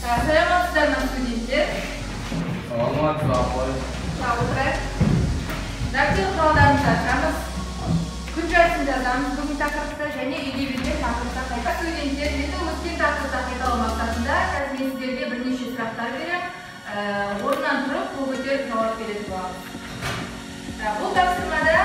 Саламатсыздар ма, студенттер? Саламатсыз, апай. Отырайық. Дәптер құралдарымызды ашамыз. Күн жайсын жазамыз бүгін тақырыпта және үйге берген тақырыпта қайта. Студенттер, енді өткен тақырыпта қайталау мақсатында қазір мен сіздерге бірнеше сұрақтар беремін. Орнынан тұрып, қол көтеріп жауап беретін боламыз. Бұл тапсырмада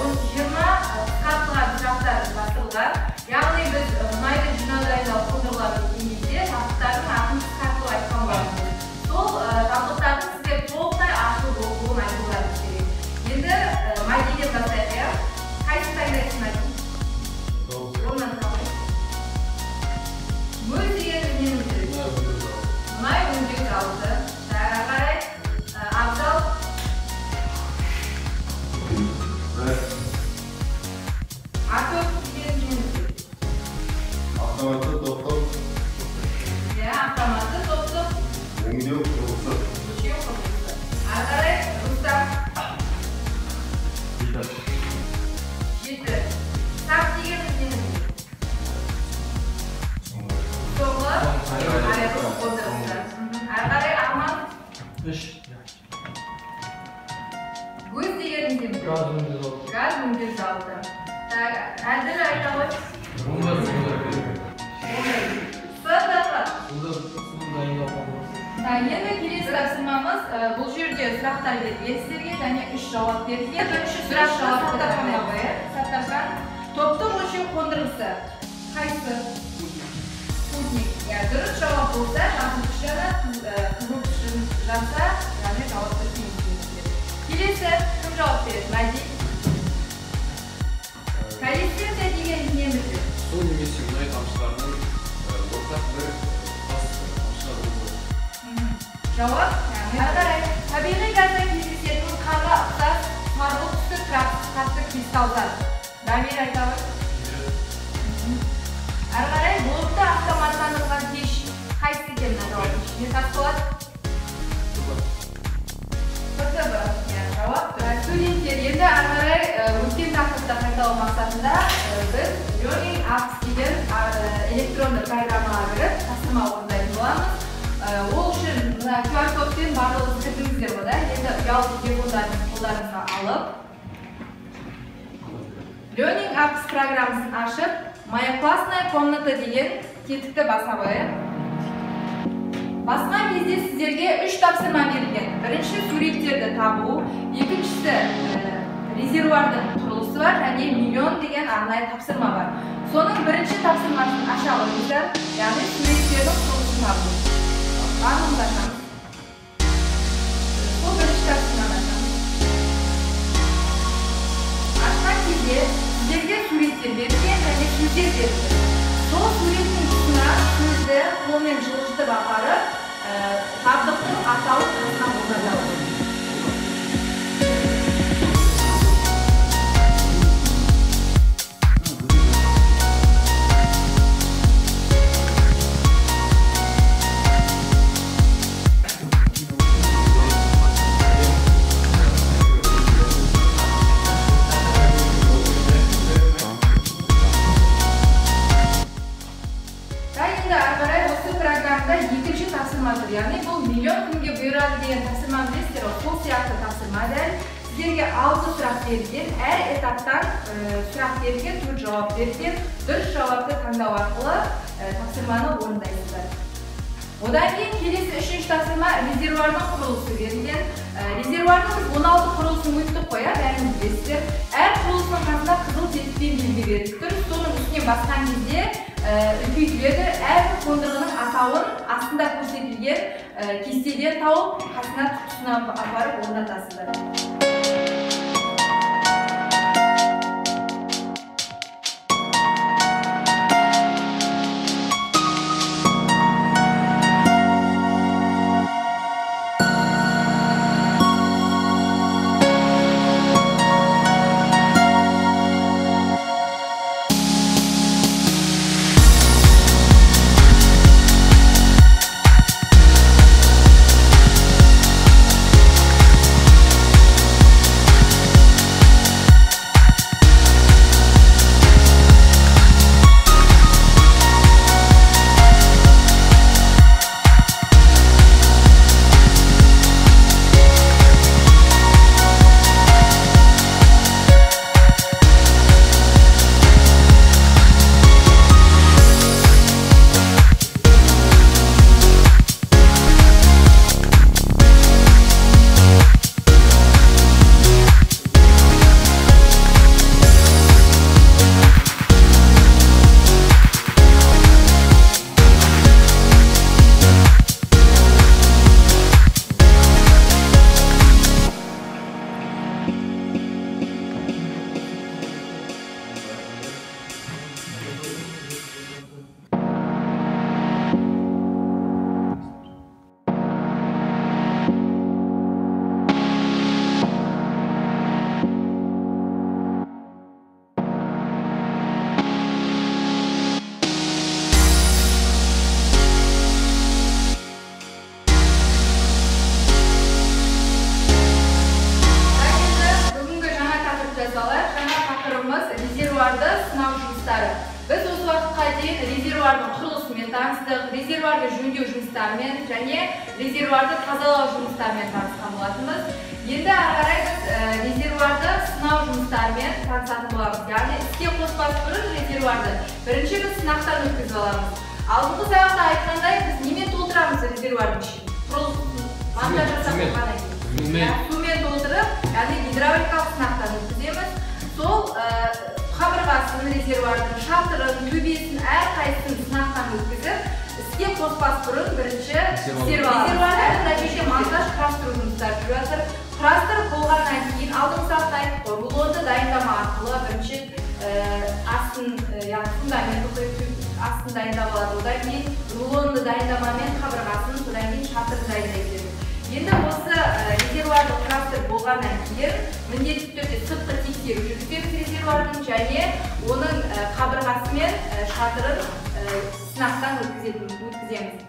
20 қысқартылған сұрақтар бастырылған. Яғни біз мұнайды жинау дайындау қондырғыларын өткен кезде жабдықтардың атын қысқартылып айтқан болатынбыз. Сол жабдықтардың сіздер толықтай ашылып оқуын айтуларыңыз керек. Енді Мәдиден бастайық, иә? Қайсысын таңдайсың, Мәди? Орнынан тұра ғой. Мөз дегеніміз нені білдіреді? Мұнай өңдеу зауыты. Әрі қарай Абзал. Артур дегеніміз нені білдіреді? Автоматты топтық. Иә, автоматты топтық. Өңдеу құрылысы. Өлшеу құрылысы. Әрі қарай Рустам. 7. Сақ дегеніміз нені білдіреді? Соңғы айыру қондырғысы. Әрі қарай Арман. 3. Көз дегеніміз нені білдіреді? Газ өңдеу зауыты. Так, Әділ айта ғой. 1. Енді келесі тапсырмамыз, бұл жерде сұрақтар берілген сіздерге және 3 жауап берілген. Бірінші сұрақ Саттархан қояйық. Саттархан, топтық өлшеу қондырғысы қайсы? Спутник. Иә, дұрыс жауап болса, жасыл түс жанады, қызыл түс жанса, яғни жауап дұрыс емес деген. Келесі кім жауап береді? Мәди. Коллесценция деген не білдіреді? Су немесе мұнай тамшыларының ортақ бір тұтас тамшыға бөлінуі. Жауап, әрі қарай табиғи газда кездесетін қарға ұқсас сарғылт түсті тұрақсыз қатты кристалдар. Дамир айта ғой. Әрі қарай блокты автоматтандырылған пеш қайсысы екен мына жауаптың ішінде? Тасболат? ПТБ. Иә, жауап. Студенттер, енді әрі қарай өткен тақырыпта қайталау мақсатында біз Learning Apps деген электронды программаға кіріп тапсырма орындайтын боламыз. Ол үшін мына QR кодпен барлығыңыз кірдіңіздер ғой да? Енді ұялы телефондарыңызды қолдарыңызға алып Learning Apps программасын ашып, Моя классная комната деген тетікті баса қояйық. Басқан кезде сіздерге 3 тапсырма берілген. Бірінші суреттерді табу, екіншісі резервуардың құрылысы бар және миллион деген арнайы тапсырма бар. Соның бірінші тапсырмасын аша қойыңыздар, яғни суреттердің құрылысын табу. Барлығымыз ашамыз. Сол бірінші тапсырманы ашамыз. Ашқан кезде сіздерге суреттер берілген және сөздер берілген. Сол суреттің тұсына сөзді қолмен жылжытып апарып, жабдықтың атауын қасына орнатамыз. Екінші тапсырма тұр, яғни бұл миллион күнге бұйырады деген тапсырманы білесіздер ғой, сол сияқты тапсырма дәл. Сіздерге 6 сұрақ берілген, әр этаптан сұрақ берілген, 4 жауап берілген, дұрыс жауапты таңдау арқылы тапсырманы орындайсыздар. Одан кейін келесі үшінші тапсырма резервуардың құрылысы берілген. Резервуардың біз 16 құрылысын өттік қой, бәріңіз білесіздер. Әр құрылысының қасында қызыл тетікпен белгі беріліп тұр. Соның үстіне басқан кезде үлкейтіледі. Әрбір қондырғының атауын астында көрсетілген кестеден тауып, қасына тұтқысына апарып орнатасыздар. резервуарды жөндеу жұмыстарымен және резервуарды тазалау жұмыстарымен танысқан болатынбыз. Енді ары қарай біз резервуарды сынау жұмыстарымен танысатын боламыз. Яғни іске қоспас бұрын резервуарды бірінші біз сынақтан өткізіп аламыз. Алдыңғы сабақта айтқандай, біз немен толтырамыз резервуардың ішін? Құрылыс монтаж жасап болғаннан кейін. Сумен толтырып, яғни гидравликалық сынақтан өткіземіз. Сол қабырғасын, резервуардың шатырын, төбесін, әрқайсысын сынақтан өткізіп, іске қоспас бұрын бірінші тексеріп аламыз. Резервуарды мына жерде монтаж құрастыру жұмыстары жүріп жатыр. Құрастырып болғаннан кейін алдыңғы сабақта айттық қой, рулонды дайындама арқылы бірінші астын, яғни фундаментті құйып, астын дайындап алады. Одан кейін рулонды дайындамамен қабырғасын, содан кейін шатырын дайындай кетеді. Енді осы резервуарды құрастырып болғаннан кейін міндетті түрде сыртқы тексеру жүргіземіз резервуардың және оның қабырғасы мен шатырын сынақтан өткіземіз.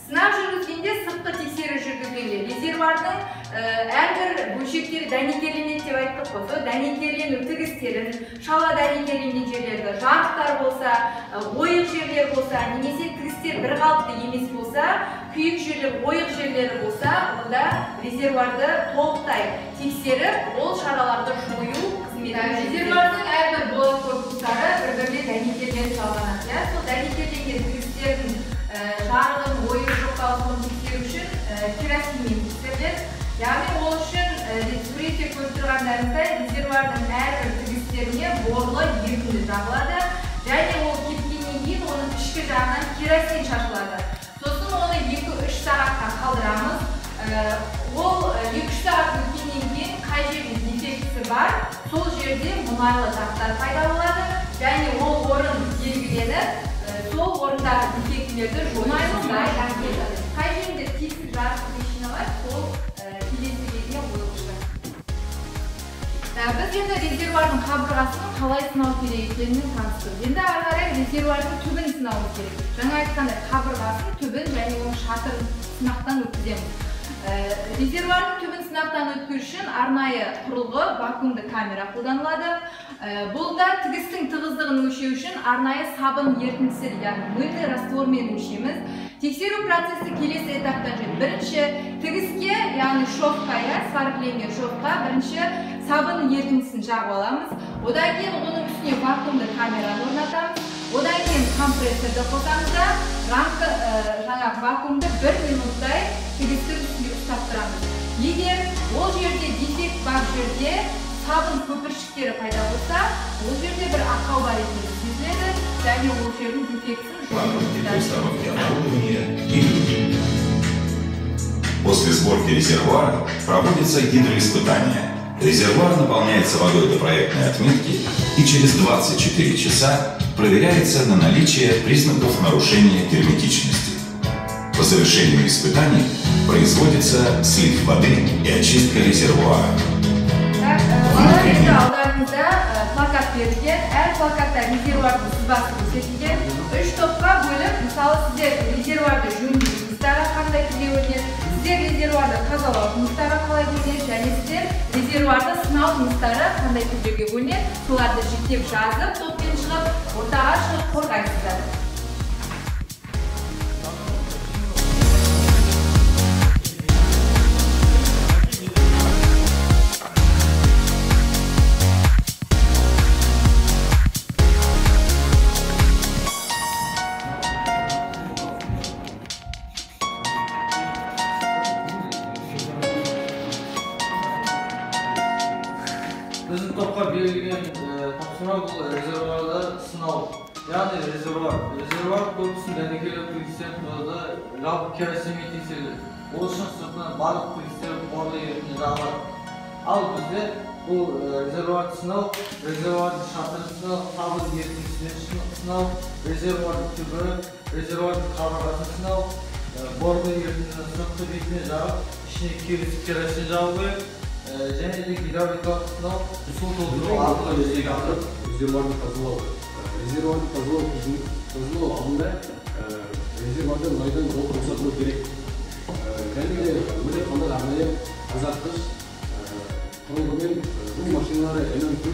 Сынақ жүргізгенде, сыртқы тексеру жүргізгенде резервуардың әрбір бөлшектері дәнекерленеді деп айттық қой. Сол дәнекерлену тігістерін, шала дәнекерленген жерлерді, жарықтар болса, ойық жерлер болса, немесе тігістер бірқалыпты емес болса, күйік жерлер, ойық жерлері болса, онда резервуарды толықтай тексеріп, ол шараларды жою қызметін. Резервуардың әрбір болат корпустары бір-біріне дәнекерленіп жалғанады. Сол дәнекерленген тігістердің жарығын, ойық жоқтауын тексеру үшін керосинмен тексеріледі. Яғни ол үшін суретте көріп тұрғандарыңыздай резервуардың әрбір тігістеріне борлы ерітінді жағылады және ол кепкеннен кейін оның ішкі жағынан керосин шашылады. Сосын оны 2-3 сағатқа қалдырамыз. Ол 2-3 сағат өткеннен кейін қай жерде дефектісі бар, сол жерде мұнайлы дақтар пайда болады және ол орын белгіленіп, сол орындағы дефектілерді жою дайындалады. Қай жерде тесік жарық трещина бар, сол келесі бетіне ойылып шығады. Біз енді резервуардың қабырғасын қалай сынау керек екенін таныстық. Енді ары қарай резервуардың түбін сынауымыз керек. Жаңа айтқандай, қабырғасын, түбін және оның шатырын сынақтан өткіземіз. Резервуардың түбін сынақтан өткізу үшін арнайы құрылғы, вакуумды камера қолданылады. Бұл да тігістің тығыздығын өлшеу үшін арнайы сабын ерітіндісі, яғни мыльный раствормен өлшейміз. Тексеру процесі келесі этаптан жүреді. Бірінші тігіске, яғни шовқа, сваркіленген шовқа бірінші сабын ерітіндісін жағып аламыз. Одан кейін оның үстіне вакуумды камераны орнатамыз. Одан кейін компрессорды қосамыз да, рамка, жаңағы вакуумды 1 минуттай тігістің үстінде ұстап тұрамыз. Егер ол жерде дефект бар жерде сабын көпіршіктері пайда болса, ол жерде бір ақау бар екені сезіледі және ол жердің дефектісін жою. После сборки резервуара проводится гидроиспытание. Резервуар наполняется водой до проектной отметки и через 24 часа проверяется на наличие признаков нарушения герметичности. По завершению испытаний производится слив воды и очистка резервуара. Балалар, енді алдарыңызда плакат берілген. Әр плакатта резервуардың сызбасы көрсетілген. 3 топқа бөліп, мысалы, сіздер резервуарды жөндеу жұмыстары қандай түрге бөлінеді, сіздер резервуарды тазалау жұмыстары қалай бөлінеді және сіздер резервуарды сынау жұмыстары қандай түрлерге бөлінеді, соларды жіктеп жазып, топпен шығып, ортаға шығып қорғайсыздар. Біздің топқа берілген тапсырма бұл резервуарды сынау. Яғни резервуар корпусын дәнекерлеу тігістер тұрады, жалпы керосинмен тексеріледі. Ол үшін сыртынан барлық тігістер борлы ерітінді жағылады. Ал бізде бұл резервуарды сынау, резервуардың шатырын сынау, сабын ерітіндісімен сынау, резервуардың түбі, резервуардың қабырғасын сынау, борлы ерітіндіні сыртқы бетіне жағып, ішіне керосин жағу керек. Және де гидравликалық сынау су толтыру арқылы жүзеге асырады. Резервуарды тазалау. Резервуарды тазалау алдында резервуарды мұнайдан толық босатылу керек. Және де бөлек қандай арнайы тазартқыш құрылғымен жуу машиналары ММ4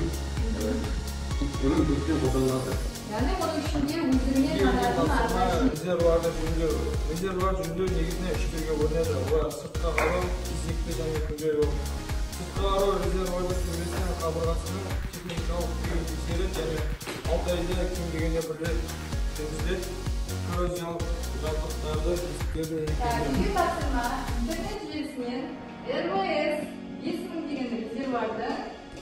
қолданылады. Яғни оның ішінде өздігінен жанатын арнайы. Резервуарды жөндеу. Резервуар жөндеу негізінен үш түрге бөлінеді. Олар: сыртқы қарау, кезекті және күрделі. Сыртқы қарау резервуарды төбесінің, қабырғасының техникалық күйін тексереді және 6 айда кем дегенде бір рет жүргізіледі. Коррозиялық жабдықтарды, тесіктерді. Так, үйге тапсырма: интернет желісінен РВС 5000 деген резервуардың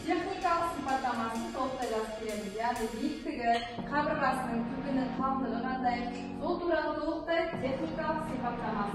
техникалық сипаттамасын толықтай жазып келеміз. Яғни биіктігі, қабырғасының, түбінің қалыңдығы қандай, сол туралы толықтай техникалық сипаттамасын.